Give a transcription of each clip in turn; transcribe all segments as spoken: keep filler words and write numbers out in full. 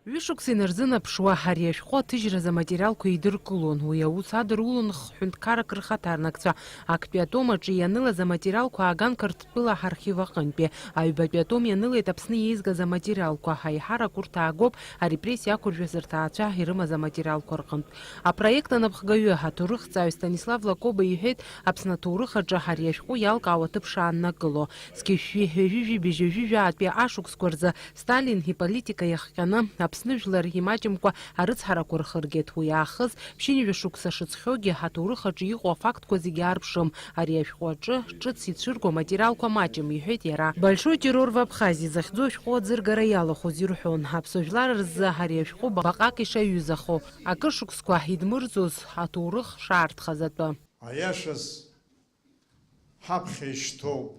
Ҩышықәса инарзынаԥшуа ари ашәҟәы аҭыжьразы аматериалқәа еидыркылон. Уи аус адырулон хҳәынҭқаррак рхаҭарнакцәа. Актәи атом аҿы ианылаз аматериалқәа ааган Қырҭтәыла ҳархив аҟынтәи. Аҩбатәи атом ианылеит Аԥсны еизгаз аматериалқәа. Аиҳарак урҭ аагоуп арепрессиа ақәыржәыз рҭаацәа ирымаз аматериалқәа рҟынтә. Апроект анапхгаҩы, аҭоурыхҭҵааҩ Станислав Лакоба иҳәеит, Аԥсны аҭоурых аҿы ари ашәҟәы иалкаау аҭыԥ шааннакыло. Зқьи жәшәи ҩажәи жәибжь ҩажәи жәаатәи ашықәсқәа рзы Сталин иполитика иахҟьаны, Аԥсны жәлар имаҷымкәа арыцҳарақәа рхыргеит. Уи аахыс, ԥшьынҩажәа шықәса шыҵхьоугьы, аҭоурых аҿы иҟоу афактқәа зегьы аарԥшым. Ари ашәҟәы аҿы ҿыц ицәырго аматериалқәа маҷым, иҳәеит иара. Большой террор в Абхазии захьӡу ашәҟәы аӡыргара иалахәыз ирҳәон, аԥсуа жәлар рзы ари ашәҟәы баҟак ишаҩызахо, акыр шықәсқәа идмырӡоз аҭоурых шаарҭхаз атәы. Аиашаз, ҳаԥхьа ишьҭоуп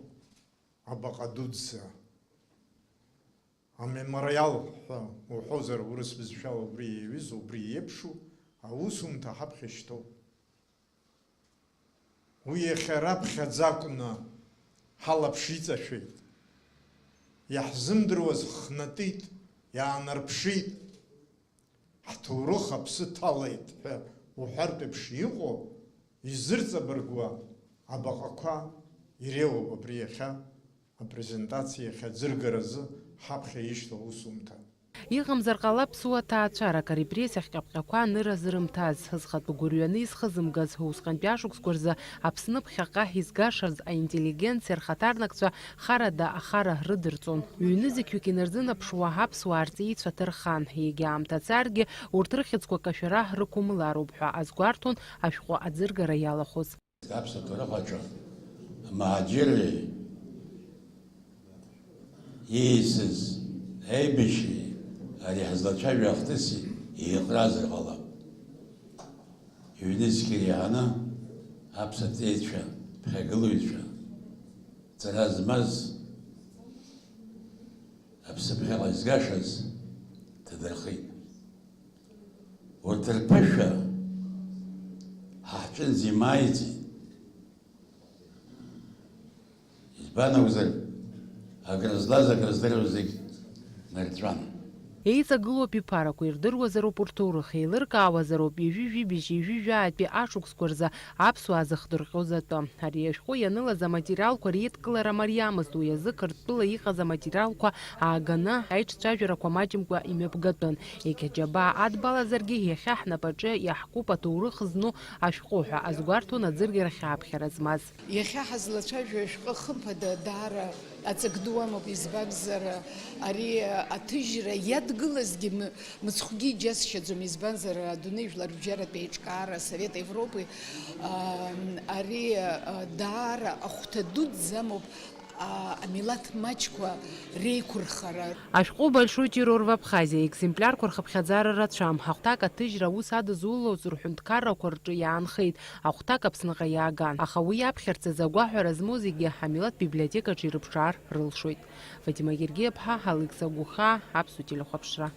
абаҟа дуӡӡа. Амемориал ҳәа уҳәозар, урыс бызшәала убри иаҩызоу, убри иеиԥшу аусумҭа ҳаԥхьа ишьҭоуп. Уи иахьа раԥхьаӡа акәны ҳалаԥш иҵашәеит. Иаҳзымдыруаз ҳхнатит, иаанарԥшит. Ҳҭоурых аԥсы ҭалеит ҳәа уҳәартә еиԥш иҟоу, изырҵабыргуа абаҟақәа иреиуоуп абри иахьа апрезентациа, иахьа аӡыргаразы ҳаԥхьа ишьҭоу аусумҭа. Иҟамзар ҟалап ԥсуа ҭаацәарак, арепрессиа ахҟьаԥҟьақәа аныразы рымҭаз, зхатәы гәырҩаны исхызымгаз, усҟантәи ашықәсқәа рзы Аԥсны ԥхьаҟа изгашаз аинтеллигенциа рхаҭарнакцәа харада ахара рыдырҵон. Ҩ-нызқьҩык инарзынаԥшуа аԥсуаа рҵеицәа ҭырхан, егьа аамҭа царгьы урҭ рыхьӡқәа кашәара рықәымлароуп ҳәа азгәарҭон ашәҟәы аӡыргара иалахәыз. Аԥсуа ҭоурых аҿы амаҳаџьырреи ииасыз аибашьреи ари ҳазлацәажәо ахҭыси еиҟаразар ҟалап. Ҩ-нызқьи реиҳаны аԥсуа ҵеицәа, ԥхьагылаҩцәа, ҵара змаз, аԥсы ԥхьаҟа изгашаз ҭадырхеит. Урҭ рԥышәа ҳа ҳҿынӡа имааиӡеит. Избан акәзар, акры злаз, акры здыруаз зегь нарҵәан. Еиҵагылоу аԥиԥарақәа ирдыруазароуп урҭ рҭоурых, еилыркаауазароуп ҩажәи жәибжь ҩажәи жәаатәи ашықәсқәа рзы аԥсуаа зыхдырҟьоз атәы. Ари ашәҟәы ианылаз аматериалқәа реидкылара мариамызт, уи азы Қырҭтәыла иҟаз аматериалқәа ааганы аиҿцәажәарақәа маҷымкәа имҩаԥгатәын. Егьа џьабаа адбалазаргьы, иахьа ҳнапаҿы иаҳкуп аҭоурых зну ашәҟәы ҳәа азгәарҭон аӡыргарахь ааԥхьара змаз. Иахьа ҳазлацәажәо ашәҟәы хымԥада даара аҵак ду амоуп, избанзар, ари аҭыжьра иадгылазгьы м-, мыцхәгьы иџьасшьаӡом, избанзар, адунеи жәлар рыбжьаратә еиҿкаара, Совет Европеи, аа, ари, аа, даара ахәҭа дуӡӡа амоуп, аа, амилаҭ маҷқәа реиқәырхара. Ашәҟәы Большой террор в Абхазии аекземплиарқәа рхыԥхьаӡара рацәам. Ахәҭак аҭыжьра аус адызулоз рҳәынҭқаррақәа рҿы иаанхеит. Ахәҭак Аԥсныҟа иааган, аха уи иаԥхьарц азы агәаҳәара змоу зегьы амилаҭ библиотекаҿы ирыԥшаар рылшоит. Фатима Гергиаԥҳа, Алықьса Гәыхаа, Аԥсуа телехәаԥшра.